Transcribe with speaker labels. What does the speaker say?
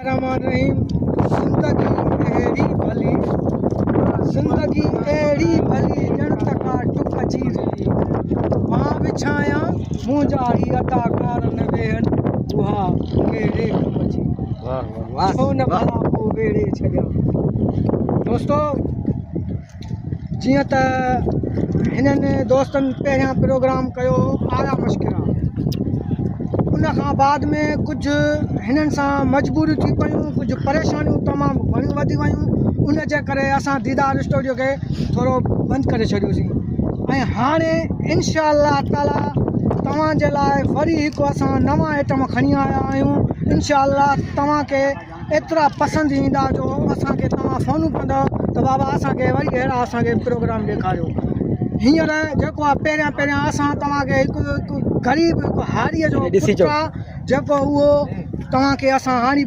Speaker 1: الرحمان الرحيم زندگي اهڙي ڀلي زندگي اهڙي ڀلي ڄڻ ته ڪا ٽڪ جي رلي مان وڇايان منهنجا هي اداڪار نه ويهن اها ڪهڙي ڪم جي ڇو نه ڀلا پوء ويڙهي ڇڏيان دوستو جيئن ته هنن دوستن پهريان پروگرام ڪيو هو آيا مشڪرا ان کان بعد ۾ ڪجهه هنن سان مجبوريون ٿي پيون ڪجهه پريشانيون تمام گهڻيون وڌي ويون ان جي ڪري اسان ديدار اسٽوڊيو کي ٿورو بند ڪري ڇڏيوسين ۽ هاڻي انشاء الله تعالي توهان جي لاء وري هڪ اسان نوان آئٽم کڻي آيا آهيون انشاء الله توهان کي ايترا پسند ايندا جو اسان کي توهان فونون ڪندؤ ته بابا اسان کي وري اهڙا اسان کي پروگرام ڏيکاريو هينئر جيڪو آهي پهريان پهريان اسان توهان کي هڪ هڪ غريب هڪ هاريء جو پٽ آهي جيڪو اهو توهان کي اسان هاڻي.